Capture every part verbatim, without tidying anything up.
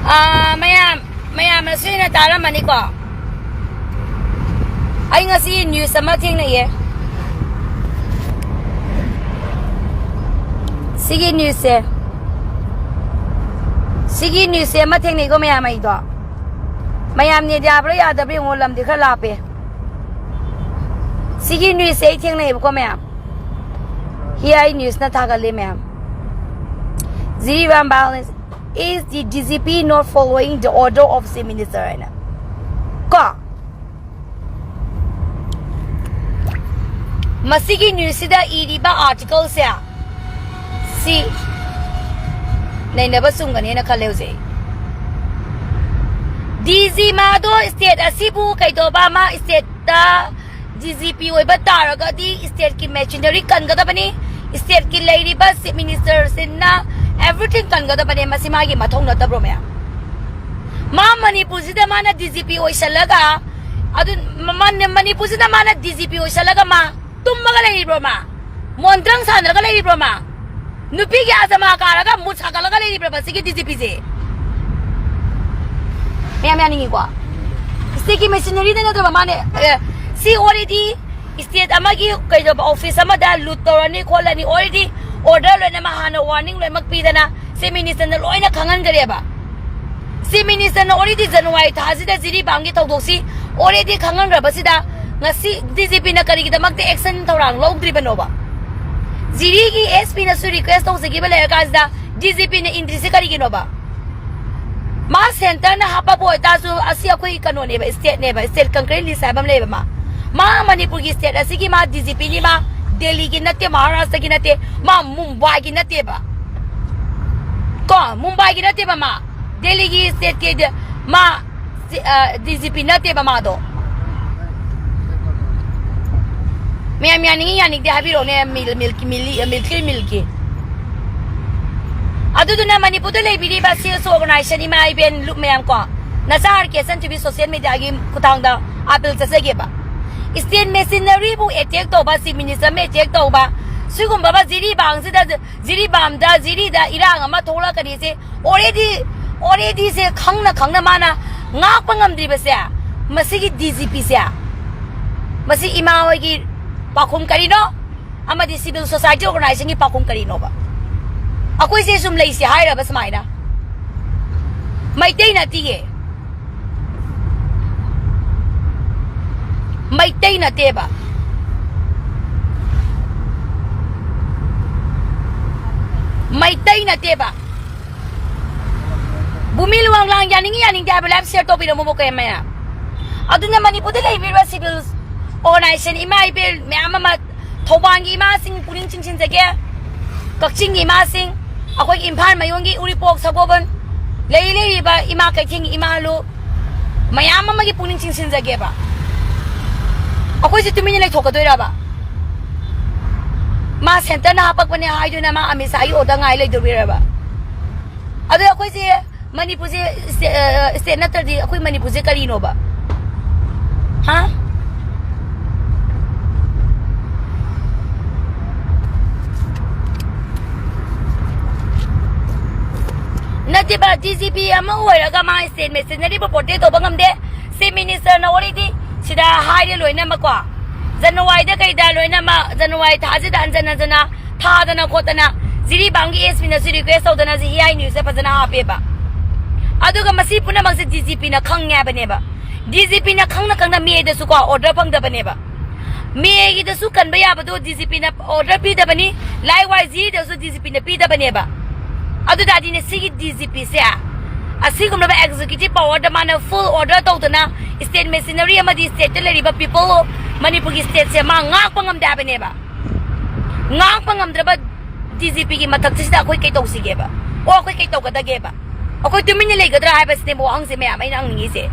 ꯑꯥ, ꯃꯌꯥꯝ, ꯃꯌꯥꯝꯅꯁꯨ ꯍꯦꯟꯅ ꯇꯥꯔꯝꯃꯅꯤꯀꯣ꯫ ꯑꯩ ꯉꯁꯤ news ꯑꯃ ꯊꯦꯡꯅꯩꯌꯦ꯫ ꯁꯤꯒꯤ newsꯁꯦ, ꯁꯤꯒꯤ newsꯁꯦ ꯑꯃ ꯊꯦꯡꯅꯩꯀꯣ ꯃꯌꯥꯝ꯫ ꯑꯩꯗꯣ, ꯃꯌꯥꯝ net ꯌꯥꯕ꯭ꯔꯥ ꯌꯥꯗꯕ꯭ꯔꯥ ꯌꯦꯡꯉꯣ, ꯂꯝꯗꯤ ꯈꯔ ꯂꯥꯞꯄꯦ꯫ ꯁꯤꯒꯤ newsꯁꯦ ꯑꯩ ꯊꯦꯡꯅꯩꯌꯦꯕꯀꯣ ꯃꯌꯥꯝ꯫ ꯍꯤ ꯑꯩ newsꯅ ꯊꯥꯒꯠꯂꯦ ꯃꯌꯥꯝ꯫ Jiribam violence, is the D G P not following the order of Chief Minister ꯍꯥꯏꯅ꯫ ꯀꯣ? ꯃꯁꯤꯒꯤ newsꯁꯤꯗ ꯏꯔꯤꯕ articleꯁꯦ ꯁꯤ ꯅꯩꯅꯕ ꯆꯨꯝꯒꯅꯦꯅ ꯈꯜꯂꯦ ꯍꯧꯖꯤꯛ꯫ D G ꯃꯥꯗꯣ state ꯑꯁꯤꯕꯨ ꯀꯩꯗꯧꯕ, ꯃꯥ stateꯇ D G P ꯑꯣꯏꯕ ꯇꯥꯔꯒꯗꯤ stateꯀꯤ machinery ꯀꯟꯒꯗꯕꯅꯤ, stateꯀꯤ ꯂꯩꯔꯤꯕ Chief Ministerꯁꯤꯅ everything ꯀꯟꯒꯗꯕꯅꯦ꯫ ꯃꯁꯤ ꯃꯥꯒꯤ ꯃꯊꯧ ꯅꯠꯇꯕ꯭ꯔꯣ ꯃꯌꯥꯝ? ꯃꯥ ꯃꯅꯤꯄꯨꯔꯁꯤꯗ ꯃꯥꯅ D G P ꯑꯣꯏꯁꯜꯂꯒ, ꯑꯗꯨ ꯃ-, ꯃ-, ꯃꯅꯤꯄꯨꯔꯁꯤꯗ ꯃꯥꯅ D G P ꯑꯣꯏꯁꯜꯂꯒ ꯃꯥ ꯇꯨꯝꯃꯒ ꯂꯩꯔꯤꯕ꯭ꯔꯣ ꯃꯥ? ꯃꯣꯟꯗ꯭ꯔꯪ ꯁꯥꯟꯅꯔꯒ ꯂꯩꯔꯤꯕ꯭ꯔꯣ ꯃꯥ? ꯅꯨꯄꯤꯒꯤ ꯑꯖꯃꯥ ꯀꯥꯔꯒ ꯃꯨꯠ ꯁꯥꯒꯠꯂꯒ ꯂꯩꯔꯤꯕ꯭ꯔꯕ ꯁꯤꯒꯤ D G Pꯁꯦ? ꯃꯌꯥꯝ ꯌꯥꯅꯤꯡꯉꯤꯀꯣ? stateꯀꯤ machineryꯗ ꯅꯠꯇ꯭ꯔꯕ ꯃꯥꯅ, ꯑꯦ, ꯁꯤ already state ꯑꯃꯒꯤ ꯀꯩꯗꯧꯕ office ꯑꯃꯗ loot ꯇꯧꯔꯅꯤ ꯈꯣꯠꯂꯅꯤ, already order ꯂꯣꯏꯅꯃꯛ ꯍꯥꯟꯅ warning ꯂꯣꯏꯅꯃꯛ ꯄꯤꯗꯅ Chief Ministerꯅ ꯂꯣꯏꯅ ꯈꯪꯍꯟꯈ꯭ꯔꯦꯕ꯫ Chief Ministerꯅ already January ꯊꯥꯁꯤꯗ ꯖꯤꯔꯤꯕꯥꯝꯒꯤ ꯊꯧꯗꯣꯛꯁꯤ already ꯈꯪꯍꯟꯈ꯭ꯔꯕꯁꯤꯗ ꯉꯁꯤ D G Pꯅ ꯀꯔꯤꯒꯤꯗꯃꯛꯇ action ꯊꯧꯔꯥꯡ ꯂꯧꯗ꯭ꯔꯤꯕꯅꯣꯕ? ꯖꯤꯔꯤꯒꯤ S Pꯅꯁꯨ request ꯇꯧꯖꯈꯤꯕ ꯂꯩꯔꯀꯥꯟꯁꯤꯗ D G Pꯅ ꯏꯟꯗ꯭ꯔꯤꯁꯤ ꯀꯔꯤꯒꯤꯅꯣꯕ? ꯃꯥ centreꯅ ꯍꯥꯞꯄꯕꯨ ꯑꯣꯏꯇꯥꯔꯁꯨ ꯑꯁꯤ ꯑꯩꯈꯣꯏ ꯀꯩꯅꯣꯅꯦꯕ, stateꯅꯦꯕ, state concurrent list ꯍꯥꯏꯕ ꯑꯃ ꯂꯩꯌꯦꯕ ꯃꯥ꯫ ꯃꯥ ꯃꯅꯤꯄꯨꯔꯒꯤ state ꯑꯁꯤꯒꯤ ꯃꯥ D G Pꯅꯤ, ꯃꯥ ꯗꯦꯜꯂꯤꯒꯤ ꯅꯠꯇꯦ, ꯃꯍꯥꯔꯥꯁꯇ꯭ꯔꯒꯤ ꯅꯠꯇꯦ, ꯃꯥ ꯃꯨꯝꯕꯥꯏꯒꯤ ꯅꯠꯇꯦꯕ꯫ ꯀꯣ, ꯃꯨꯝꯕꯥꯏꯒꯤ ꯅꯠꯇꯦꯕ ꯃꯥ꯫ ꯗꯦꯜꯂꯤꯒꯤ stateꯀꯤ ꯗ-, ꯃꯥ ꯁꯤ, ꯑ, D G P ꯅꯠꯇꯦꯕ ꯃꯥꯗꯣ꯫ ꯃꯌꯥꯝ ꯌꯥꯅꯤꯡꯉꯤ ꯌꯥꯅꯤꯡꯗꯦ ꯍꯥꯏꯕꯤꯔꯛꯑꯣꯅꯦ, ꯃꯤꯜ-, ꯃꯤꯜꯀꯤ ꯃꯤꯜꯂꯤ-, ꯃꯤꯜꯀꯤ ꯃꯤꯜꯀꯤ꯫ ꯑꯗꯨꯗꯨꯅ ꯃꯅꯤꯄꯨꯔꯗ ꯂꯩꯕꯤꯔꯤꯕ CSO organization ꯏꯃꯥ ꯏꯕꯦꯟ ꯂꯨꯞ ꯃꯌꯥꯝ ꯀꯣ, ꯅꯆꯥ R K ꯁꯟ ꯇꯤꯚꯤ social mediaꯒꯤ ꯈꯨꯊꯥꯡꯗ appeal ꯆꯠꯆꯒꯦꯕ꯫ State machineryꯕꯨ attack ꯇꯧꯕ, Chief Ministerꯕꯨ attack ꯇꯧꯕ, ꯁꯤꯒꯨꯝꯕ ꯖꯤꯔꯤꯕꯥꯝꯁꯤꯗ, ꯖꯤꯔꯤꯕꯥꯝꯗ, ꯖꯤꯔꯤꯗ ꯏꯔꯥꯡ ꯑꯃ ꯊꯣꯛꯂꯛꯀꯅꯤꯁꯦ already ꯑꯣꯜꯔꯦꯗꯤꯁꯦ ꯈꯪꯅ ꯈꯪꯅ ꯃꯥꯅ ꯉꯥꯛꯄ ꯉꯝꯗ꯭ꯔꯤꯕꯁꯦ, ꯃꯁꯤꯒꯤ ꯗꯤ ꯖꯤ ꯄꯤꯁꯦ, ꯃꯁꯤ ꯏꯃꯥ ꯍꯣꯏꯒꯤ ꯄꯥꯎꯈꯨꯝ ꯀꯔꯤꯅꯣ? ꯑꯃꯗꯤ civil society organizationꯒꯤ ꯄꯥꯎꯈꯨꯝ ꯀꯔꯤꯅꯣꯕ? ꯑꯩꯈꯣꯏꯁꯦ ꯁꯨꯝ ꯂꯩꯁꯦ ꯍꯥꯏꯔꯕ ꯁꯨꯃꯥꯏꯅ? ꯃꯩꯇꯩ ꯅꯠꯇꯤꯌꯦ, ꯃꯩꯇꯩ ꯅꯠꯇꯦꯕ, ꯃꯩꯇꯩ ꯅꯠꯇꯦꯕ꯫ ꯚꯨꯃꯤ ꯂꯨꯋꯥꯡꯂꯥꯡ ꯌꯥꯅꯤꯡꯉꯤ ꯌꯥꯅꯤꯡꯗꯦ ꯍꯥꯏꯕ live share ꯇꯧꯕꯤꯔꯝꯃꯣ ꯃꯈꯣꯏ ꯃꯌꯥꯝ꯫ ꯑꯗꯨꯅ ꯃꯅꯤꯄꯨꯔꯗ ꯂꯩꯕꯤꯔꯤꯕ civil organization ꯏꯃꯥ ꯏꯕꯦꯜ ꯃꯌꯥꯝ ꯑꯃ, ꯊꯧꯕꯥꯜꯒꯤ ꯏꯃꯥꯁꯤꯡ ꯄꯨꯛꯅꯤꯡ ꯆꯤꯡꯁꯤꯟꯖꯒꯦ꯫ ꯀꯛꯆꯤꯡꯒꯤ ꯏꯃꯥꯁꯤꯡ, ꯑꯩꯈꯣꯏꯒꯤ ꯏꯝꯐꯥꯜ ꯃꯌꯣꯟꯒꯤ ꯎꯔꯤꯄꯣꯛ ꯁꯒꯣꯜꯕꯟ ꯂꯩ ꯂꯩꯔꯤꯕ ꯏꯃꯥ ꯀꯩꯊꯦꯜꯒꯤ ꯏꯃꯥ ꯂꯨ ꯃꯌꯥꯝ ꯑꯃꯒꯤ ꯄꯨꯛꯅꯤꯡ ꯆꯤꯡꯁꯤꯟꯖꯒꯦꯕ꯫ ꯑꯩꯈꯣꯏꯁꯦ ꯇꯨꯃꯤꯟꯅ ꯂꯩꯊꯣꯛꯀꯗꯣꯏꯔꯕ? ꯃꯥ centreꯅ ꯍꯥꯄꯛꯄꯅꯦ ꯍꯥꯏꯗꯨꯅ ꯃꯥ ꯑꯃꯤꯠ ꯁꯥꯍꯒꯤ order ꯉꯥꯏ ꯂꯩꯗꯧꯔꯤꯔꯕ? ꯑꯗꯣ ꯑꯩꯈꯣꯏꯁꯦ ꯃꯅꯤꯄꯨꯔꯁꯦ state, ꯑ, state ꯅꯠꯇ꯭ꯔꯗꯤ ꯑꯩꯈꯣꯏ ꯃꯅꯤꯄꯨꯔꯁꯦ ꯀꯔꯤꯅꯣꯕ? ꯍꯥ? ꯅꯠꯇꯦꯕ, ꯗꯤ ꯖꯤ ꯄꯤ ꯑꯃ ꯑꯣꯏꯔꯒ ꯃꯥ state machineryꯕꯨ protect ꯇꯧꯕ ꯉꯝꯗꯦ꯫ Chief ministerꯅ already ꯁꯤꯗ ꯍꯥꯏꯔꯦ ꯂꯣꯏꯅꯃꯛꯀꯣ꯫ ꯖꯅꯋꯥꯔꯤꯗ ꯀꯩꯗ ꯂꯣꯏꯅꯃꯛ, ꯖꯅꯋꯥꯔꯤ ꯊꯥꯁꯤꯗ ꯍꯟꯖꯟ ꯍꯟꯖꯟꯅ ꯊꯥꯗꯅ ꯈꯣꯠꯇꯅ ꯖꯤꯔꯤꯕꯥꯝꯒꯤ ꯑꯦꯁ ꯄꯤꯅꯁꯨ request ꯇꯧꯗꯅ ꯖꯤ ꯍꯤꯌꯥꯏ newsꯇ ꯐꯖꯅ ꯍꯥꯞꯄꯦꯕ꯫ ꯑꯗꯨꯒ ꯃꯁꯤ ꯄꯨꯝꯅꯃꯛꯁꯦ ꯗꯤ ꯖꯤ ꯄꯤꯅ ꯈꯪꯉꯦ ꯍꯥꯏꯕꯅꯦꯕ꯫ ꯗꯤ ꯖꯤ ꯄꯤꯅ ꯈꯪꯅ ꯈꯪꯅ ꯃꯦꯗꯁꯨꯀꯣ order ꯐꯪꯗꯕꯅꯦꯕ꯫ ꯃꯦꯒꯤꯗꯁꯨ ꯀꯟꯕ ꯌꯥꯕꯗꯣ ꯗꯤ ꯖꯤ ꯄꯤꯅ order ꯄꯤꯗꯕꯅꯤ, likewise ꯖꯤꯔꯤꯗꯁꯨ ꯗꯤ ꯖꯤ ꯄꯤꯅ ꯄꯤꯗꯕꯅꯦꯕ꯫ ꯑꯗꯨ ꯇꯥꯔꯗꯤꯅꯦ ꯁꯤꯒꯤ ꯗꯤ ꯖꯤ ꯄꯤꯁꯦ ꯑꯁꯤꯒꯨꯝꯂꯕ executive powerꯗ ꯃꯥꯅ full order ꯇꯧꯗꯅ state machinery ꯑꯃꯗꯤ stateꯇ ꯂꯩꯔꯤꯕ people, ꯃꯅꯤꯄꯨꯔꯒꯤ stateꯁꯦ ꯃꯥ ꯉꯥꯛꯄ ꯉꯝꯗꯦ ꯍꯥꯏꯕꯅꯦꯕ꯫ ꯉꯥꯛꯄ ꯉꯝꯗ꯭ꯔꯕ ꯗꯤ ꯖꯤ ꯄꯤꯒꯤ ꯃꯊꯛꯁꯤꯗ ꯑꯩꯈꯣꯏ ꯀꯩ ꯇꯧꯁꯤꯒꯦꯕ? ꯑꯣ, ꯑꯩꯈꯣꯏ ꯀꯩ ꯇꯧꯒꯗꯒꯦꯕ? ꯑꯩꯈꯣꯏ ꯇꯨꯃꯤꯟꯅ ꯂꯩꯒꯗ꯭ꯔꯥ ꯍꯥꯏꯕꯁꯤꯅꯦꯕ ꯋꯥꯍꯪꯁꯦ ꯃꯌꯥꯝ ꯑꯩꯅ ꯍꯪꯅꯤꯡꯉꯤꯁꯦ꯫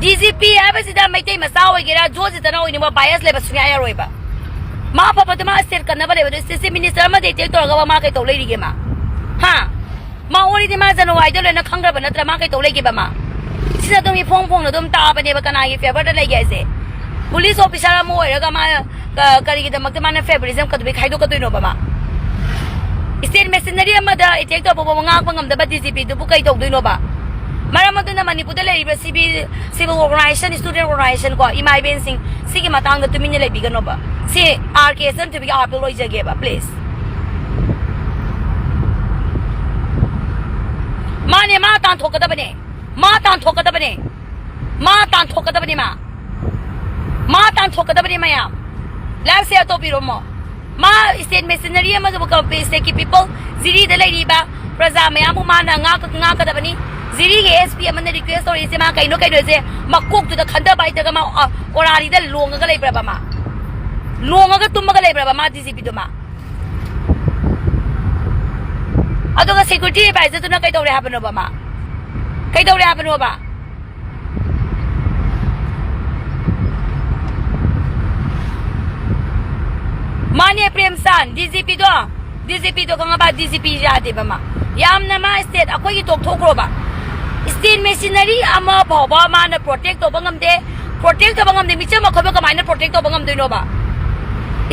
ꯗꯤ ꯖꯤ ꯄꯤ ꯍꯥꯏꯕꯁꯤꯗ ꯃꯩꯇꯩ ꯃꯆꯥ ꯑꯣꯏꯒꯦꯔꯥ, ꯖꯣꯔꯖꯤꯠꯇꯅ ꯑꯣꯏꯅꯤꯡꯕ bias ꯂꯩꯕ ꯁꯨꯡꯌꯥ ꯌꯥꯔꯣꯏꯕ꯫ ꯃꯥ ꯑꯐꯕꯗ ꯃꯥ state ꯀꯟꯅꯕ ꯂꯩꯕꯗꯣ state minister ꯑꯃꯗ attack ꯇꯧꯔꯒ ꯃꯥ ꯀꯩ ꯇꯧ ꯂꯩꯔꯤꯒꯦ ꯃꯥ? ꯍꯥ? ꯃꯥ already ꯃꯥ ꯖꯅꯋꯥꯔꯤꯗ ꯂꯣꯏꯅ ꯈꯪꯈ꯭ꯔꯕ ꯅꯠꯇ꯭ꯔꯥ? ꯃꯥ ꯀꯩ ꯇꯧ ꯂꯩꯒꯦꯕ ꯃꯥ? ꯁꯤꯅ ꯑꯗꯨꯝ ꯏꯐꯣꯡ ꯐꯣꯡꯅ ꯑꯗꯨꯝ ꯇꯥꯕꯅꯦꯕ ꯀꯅꯥꯒꯤ favourꯗ ꯂꯩꯒꯦ ꯍꯥꯏꯁꯦ꯫ Police officer ꯑꯃ ꯑꯣꯏꯔꯒ ꯃꯥ ꯀ- ꯀꯔꯤꯒꯤꯗꯃꯛꯇ ꯃꯥꯅ favoritism ꯀꯩꯗꯧꯕꯩ ꯈꯥꯏꯗꯣꯛꯀꯗꯣꯏꯅꯣꯕ ꯃꯥ? State machinery ꯑꯃꯗ attack ꯇꯧꯕ ꯐꯥꯎꯕ ꯉꯥꯛꯄ ꯉꯝꯗꯕ D G P ꯗꯨꯕꯨ ꯀꯩ ꯇꯧꯗꯣꯏꯅꯣꯕ? ꯃꯔꯝ ꯑꯗꯨꯅ ꯃꯅꯤꯄꯨꯔꯗ ꯂꯩꯔꯤꯕ civil civil organization, student organization ꯀꯣ, ꯏꯃꯥ ꯏꯕꯦꯟꯁꯤꯡ, ꯁꯤꯒꯤ ꯃꯇꯥꯡꯗ ꯇꯨꯃꯤꯟꯅ ꯂꯩꯕꯤꯒꯅꯣꯕ꯫ ꯁꯤ R K ꯁꯟꯊꯣꯏꯕꯤꯒꯤ appeal ꯑꯣꯏꯖꯒꯦꯕ, please꯫ ꯃꯥꯅꯦ, ꯃꯥ ꯇꯥꯟꯊꯣꯛꯀꯗꯕꯅꯦ꯫ ꯃꯥ ꯇꯥꯟꯊꯣꯛꯀꯗꯕꯅꯦ꯫ ꯃꯥ ꯇꯥꯟꯊꯣꯛꯀꯗꯕꯅꯤ ꯃꯥ꯫ ꯃꯥ ꯇꯥꯟꯊꯣꯛꯀꯗꯕꯅꯤ ꯃꯌꯥꯝ꯫ Live share ꯇꯧꯕꯤꯔꯣꯃꯣ꯫ ꯃꯥ state machinery ꯑꯃꯗꯨꯕꯨ ꯀ-, state ꯀꯤ people, ꯖꯤꯔꯤꯗ ꯂꯩꯔꯤꯕ ꯄ꯭ꯔꯖꯥ ꯃꯌꯥꯝꯕꯨ ꯃꯥꯅ ꯉꯥꯛ-, ꯉꯥꯛꯀꯗꯕꯅꯤ꯫ ꯖꯤꯔꯤꯒꯤ S P ꯑꯃꯅ request ꯇꯧꯔꯤꯁꯦ ꯃꯥ ꯀꯩꯅꯣ ꯀꯩꯅꯣꯁꯦ ꯃꯀꯣꯛꯇꯨꯗ ꯈꯟꯊꯕ ꯍꯩꯇ꯭ꯔꯒ ꯃꯥ, ꯑ, ꯑꯣꯔꯥꯔꯤꯗ ꯂꯣꯡꯉꯒ ꯂꯩꯕ꯭ꯔꯕ ꯃꯥ? ꯂꯣꯡꯉꯒ ꯇꯨꯝꯃꯒ ꯂꯩꯕ꯭ꯔꯕ ꯃꯥ D G P ꯗꯨ ꯃꯥ? ꯑꯗꯨꯒ security advisor ꯗꯨꯅ ꯀꯩꯗꯧꯔꯦ ꯍꯥꯏꯕꯅꯣꯕ ꯃꯥ? ꯀꯩꯗꯧꯔꯦ ꯍꯥꯏꯕꯅꯣꯕ? ꯃꯥꯅꯦ, ꯄ꯭ꯔꯦꯝꯆꯥꯟ, D G P ꯗꯣ, D G P ꯗꯣ ꯈꯪꯉꯕ? D G P ꯌꯥꯗꯦꯕ ꯃꯥ꯫ ꯌꯥꯝꯅ ꯃꯥ state ꯑꯩꯈꯣꯏꯒꯤ ꯇꯣꯛꯊꯣꯛꯈ꯭ꯔꯣꯕ꯫ State machinery ꯑꯃ ꯐꯥꯎꯕ ꯃꯥꯅ protect ꯇꯧꯕ ꯉꯝꯗꯦ꯫ Protect ꯇꯧꯕ ꯉꯝꯗꯦ꯫ ꯃꯤꯆꯝ ꯑꯩꯈꯣꯏꯕꯨ ꯀꯃꯥꯏꯅ protect ꯇꯧꯕ ꯉꯝꯗꯣꯏꯅꯣꯕ?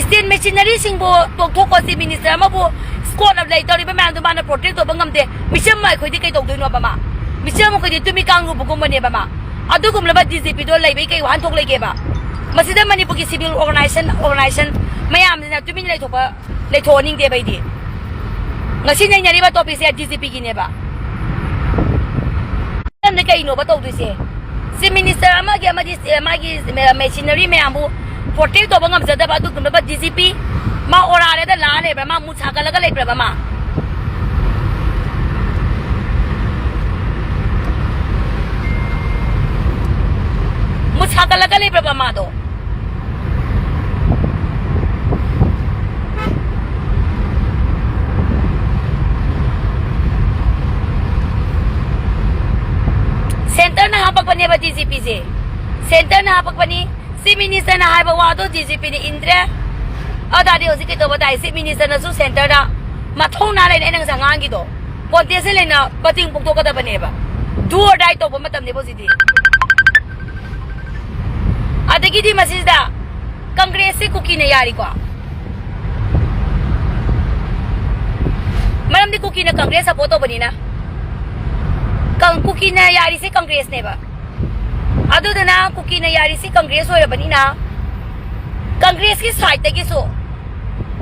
State machinery ꯁꯤꯡꯕꯨ ꯇꯣꯛꯊꯣꯛꯈꯣ꯫ Chief minister ꯑꯃꯕꯨ squad of ꯂꯩ ꯇꯧꯔꯤꯕ ꯃꯌꯥꯝꯗꯣ ꯃꯥꯅ protect ꯇꯧꯕ ꯉꯝꯗꯦ꯫ ꯃꯤꯆꯝ ꯑꯩꯈꯣꯏꯗꯤ ꯀꯩ ꯇꯧꯗꯣꯏꯅꯣꯕ ꯃꯥ? ꯃꯤꯆꯝ ꯑꯩꯈꯣꯏꯗꯤ ꯇꯨꯃꯤ ꯀꯥꯡꯂꯨꯞꯒꯨꯝꯕꯅꯦꯕ ꯃꯥ꯫ ꯑꯗꯨꯒꯨꯝꯂꯕ D G P ꯗꯣ ꯂꯩꯕꯩ ꯀꯩ ꯋꯥꯍꯟꯊꯣꯛ ꯂꯩꯒꯦꯕ? ꯃꯁꯤꯗ ꯃꯅꯤꯄꯨꯔꯒꯤ civil organization, organization ꯃꯌꯥꯝꯁꯤꯅ ꯇꯨꯃꯤꯟꯅ ꯂꯩꯊꯣꯛꯄ, ꯂꯩꯊꯣꯛꯍꯟꯅꯤꯡꯗꯦꯕ ꯑꯩꯗꯤ꯫ ꯉꯁꯤ ꯅꯩꯅꯔꯤꯕ topic ꯁꯦ D G P ꯒꯤꯅꯦꯕ꯫ ꯃꯔꯝꯗꯤ ꯀꯩꯅꯣꯕ ꯇꯧꯗꯣꯏꯁꯦ? Chief minister ꯑꯃꯒꯤ, ꯑꯃꯗꯤ ꯃꯥꯒꯤ machinery ꯃꯌꯥꯝꯕꯨ protect ꯇꯧꯕ ꯉꯝꯖꯗꯕ ꯑꯗꯨꯒꯨꯝꯂꯕ D G P ꯃꯥ ꯑꯣꯔꯥꯔꯦꯗ ꯂꯥꯛꯑ ꯂꯩꯕ꯭ꯔꯥ? ꯃꯥ ꯃꯨꯠ ꯁꯥꯒꯠꯂꯒ ꯂꯩꯕ꯭ꯔꯕ ꯃꯥ? ꯃꯨꯠ ꯁꯥꯒꯠꯂꯒ ꯂꯩꯕ꯭ꯔꯕ ꯃꯥꯗꯣ? Centre ꯅ ꯍꯥꯄꯛꯄꯅꯦꯕ D G P ꯁꯦ꯫ Centre ꯅ ꯍꯥꯄꯛꯄꯅꯤ꯫ Chief minister ꯅ ꯍꯥꯏꯕ ꯋꯥꯗꯣ D G P ꯅ ꯏꯟꯗ꯭ꯔꯦ꯫ ꯑꯗꯨ ꯇꯥꯔꯗꯤ ꯍꯧꯖꯤꯛ ꯀꯩꯗꯧꯕ ꯇꯥꯏ? Chief minister ꯅꯁꯨ centre ꯗ ꯃꯊꯧꯅꯥ ꯂꯩꯅ ꯑꯩꯅ ꯉꯁꯥꯏ ꯉꯥꯡꯒꯤꯗꯣ꯫ Contestation ꯂꯩꯅ ꯃꯇꯤꯡ ꯄꯣꯛꯊꯣꯛꯀꯗꯕꯅꯦꯕ꯫ Do or die ꯇꯧꯕ ꯃꯇꯝꯅꯦꯕ ꯍꯧꯖꯤꯛꯇꯤ꯫ ꯑꯗꯒꯤ ꯁꯤꯗꯤ ꯃꯁꯤꯗ ꯀꯪꯒ꯭ꯔꯦꯁꯁꯤ ꯀꯨꯀꯤꯅ ꯌꯥꯔꯤꯀꯣ? ꯃꯔꯝꯗꯤ ꯀꯨꯀꯤꯅ ꯀꯪꯒ꯭ꯔꯦꯁ ꯁꯄꯣꯔꯠ ꯇꯧꯕꯅꯤꯅ꯫ ꯀꯪ-, ꯀꯨꯀꯤꯅ ꯌꯥꯔꯤꯁꯦ ꯀꯪꯒ꯭ꯔꯦꯁꯅꯦꯕ꯫ ꯑꯗꯨꯗꯨꯅ ꯀꯨꯀꯤꯅ ꯌꯥꯔꯤꯁꯤ ꯀꯪꯒ꯭ꯔꯦꯁ ꯑꯣꯏꯔꯕꯅꯤꯅ, ꯀꯪꯒ꯭ꯔꯦꯁꯀꯤ ꯁꯥꯏꯠꯇꯒꯤꯁꯨ,